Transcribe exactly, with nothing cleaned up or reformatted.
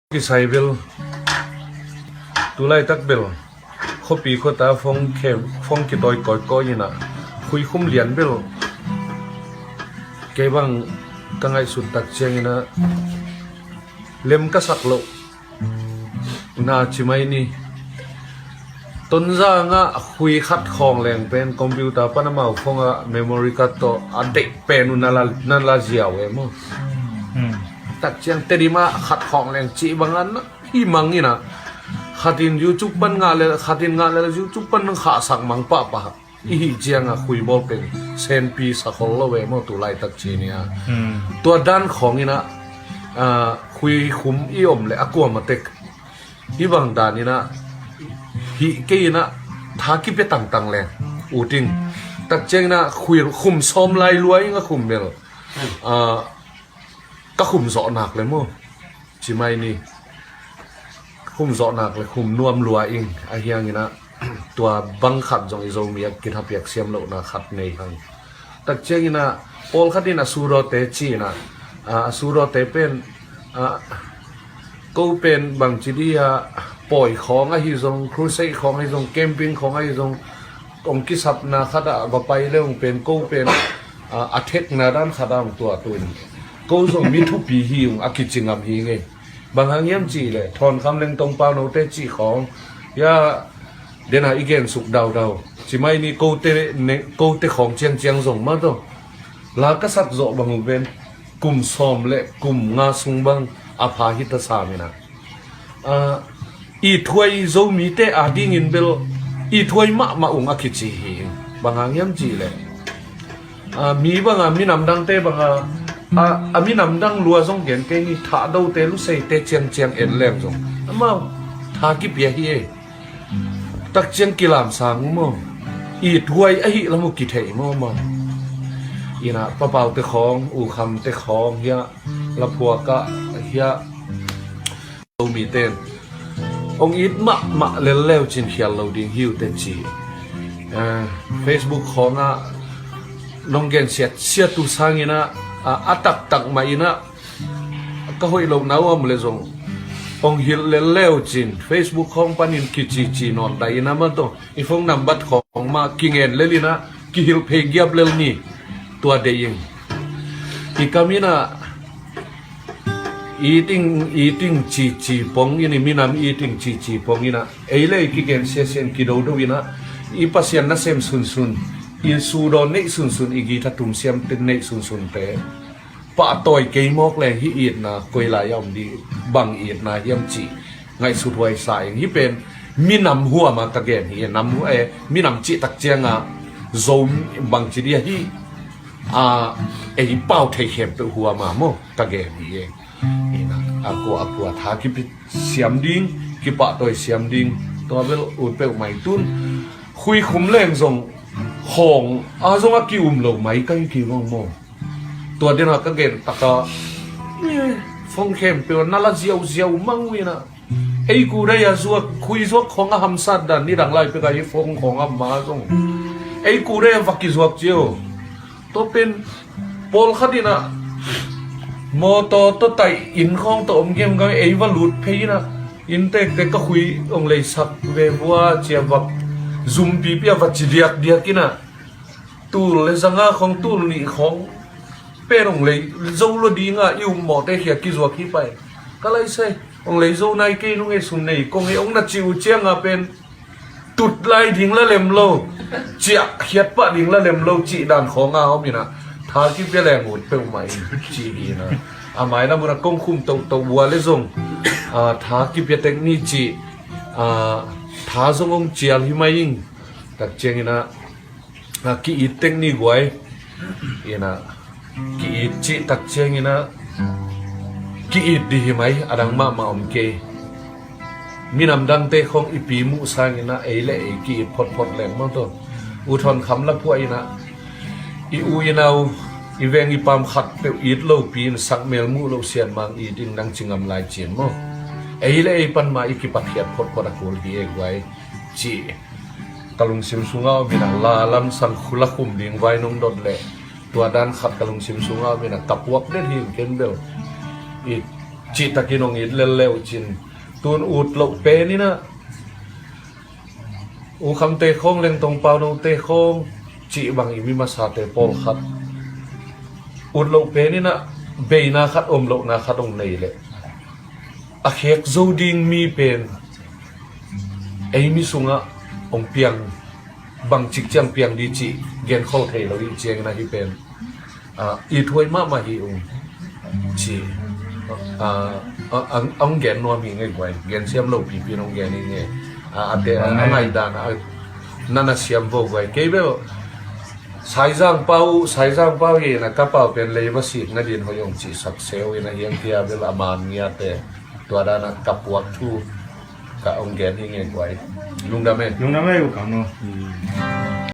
Kisai bel, tulaitak bel khuapi khuata phone kitawi kawikawi inah, khuikhum lian bel kei bang ka ngaihsut tak cianginah lem ka sak loh na ci mai ni. Tonzangah khui khat khawng leng pen computer pan amau phone ah memory card tawh a deih pen uh na la, na la ziau e maw? Tak ciang Tedim ah khat khawng leng cih bangah na hi mang inah, khatin YouTube pan ngah le, khatin ngah le YouTube pan khahsak mang pahpah i hih ciangah khui bawl pen senpi sa khol lo e maw, tulaitak ci ni a. Tua dan khawng inah, ah, khuikhum i om le a kuamatek i bang dan inah hih kei inah tha kipia tangtang leng uting. Tak ciang inah khuikhum sawm lai lua ing a khum bel, ah, ka khum zawh nak le maw? Ci mai ni. Khum zawh nak le khum nuam lua ing a hiang inah, tua bang khat zong i Zomi a kithapiak siam lohna khat nei hang. Tak ciang inah pawlkhat inah sudawte ci inah, ah, a sudawte pen, ah, ko pen bangci di a, pawi khawng ahi zong, crusade khawng ahi zong, camping khawng ahi zong, kong kisapna khat ah va pai le ung pen ko pen, ah, a thekna dan khat ah ung tua tu in ko zong mi thupi hi ung a kici ngam hi ngei. Bang hang hiam cih le Thawnkham leng Tongpau note cih khawng ya dena i gensuk daudau. Ci mai ni kote, kote khawng ciangciang zong mah tawh la ka sak zawh bang uh pen kum sawm le kum nga sung bang a pha hi ta sam inah, ah, i thuai Zomite a dingin bel i thuai mahmah ung a kici hi. Bang hang hiam cih le, ah, mi banga minam dangte banga, ah, a minam dang lua zong gen kei ni, thahdote luseite ciangciang en leng zong amau tha kipia hi e. Tak ciang kilamsang uh maw? I thuai ahi lam uh kitheih maw maw? Inah papaute khawng, ukhamte khawng hiah, laphuakah hiah, Zomite in hong it mahmah lelleu cin khial lo ding hi uh teh ci. Eh, Facebook khawngah nong gensiat siat uh sanginah, a, a taktak mah inah ka hoih lohna uh a om le zong hong hilh lelleu cin Facebook khawng panin kicici nawn dai inah mah tawh i phone nambat khawng mah kingen lel inah kihilh phei giap lel ni. Tua dei ing. I kam inah eating, eating cici pong in, i minam eating cici pong inah ei le ei kigen siasia in kidodo inah i Pasian nasem sunsun, i sudaw neih sunsun, i githa tumsiamte neih sunsunte pahtawi kei mawk leng hih itna koi lai a om ding, bang itna hiam cih ngaihsut huai sa ing. Hih pen minam huama ka gen hi. Nam, eh, minam cih tak cianga Zo bangci dia hi, a, ei pau thei khempeuh huama maw ka gen hi. Inah a kua a kua tha kipia siam ding, kipahtawi siam ding, tua bel ut peuhmah ing. Tun khuikhum leng zong khawng a zong a ki-um lo mai ka hi kei vong maw? Tua dena ka gen taka, eh, phone khempeuh na la ziauziau mang uh inah, ei kudai a zuak, khui zuak khawng a hamsat dan, nidang lai peka i phone khawng a ma zong ei kudai a va kizuak cio. Tua pen pawlkhat inah mawtaw tawh taih inn khawng tawh om gemgam ei va lut phei inah, inntekte ka khui hong leisak ve vua cia vak zumpipi a va ci diakdiak inah, tul le zanga khawng, tul nih khawng pen hong lei zo lua dinga i ummawhte khia kizuak hi pai. Ka laisai hong lei zo nai kei nung e, sum nei kong e hong na cih uh cianga pen tut lai ding la lem lo, ciah khiat pah ding la lem lo cih dan khawnga om inah, tha kipia leng ut peuhmah in cih hi inah. A mailam unah kong khum tohtoh ua le zong, a, tha kipia tek ni cih, a, tha zong hong cial hi mai ing. Tak cianginah, a, ki-it tek ni guai. Inah ki-it cih tak cianginah ki-it dih hi mai, a dang mahmah om kei. Minam dangte khawng i pi muh sanginah ei le ei ki-it photphot leng mawtaw. U Thawn Kham la phuah inah i u i nau, i veng i pam khat peuh it lopi in sakmel muh loh sian mang it in nang ci ngam lai cin maw? Ei le ei pan mah i kipatkhiat photphot a kul hi e guai, cih ka lungsim sungah om inah, la lamsang khula khum ding vai nong dot leh tua dan khat ka lungsim sungah om inah ka puak den hi in ken bel. I cihtakin hong it lel le uh cin. Tun ut loh pen in ah, U Khamte khawng, Lengtong Paunote khawng cih bang i mi masate pawlkhat ut loh pen in ah, beina khat om lohna khat hong nei leh a khek zo ding mi pen ei mi sungah hong piang, bangcik ciang piang ding cih genkhol thei lo i ciangin ahi pen, ah, ithuai mahmah hi ung ci. Ah, ah, ang, ang gen nuam hi ngei guai, gen siam lo pipi nong gen hi ngei. Ah, a te, a ngaihdan a, na na siam vo guai. Kei bel Saizang Pau, Saizang Pau hi na, ka pau pen lei va sik na din hoi ong cih sak seu hi na, hiang tia bel a man ngia te. Tua dan a ka puak thu ka ong gen hi ngei guai. Lungdam e. Lungdam e, U Khamno.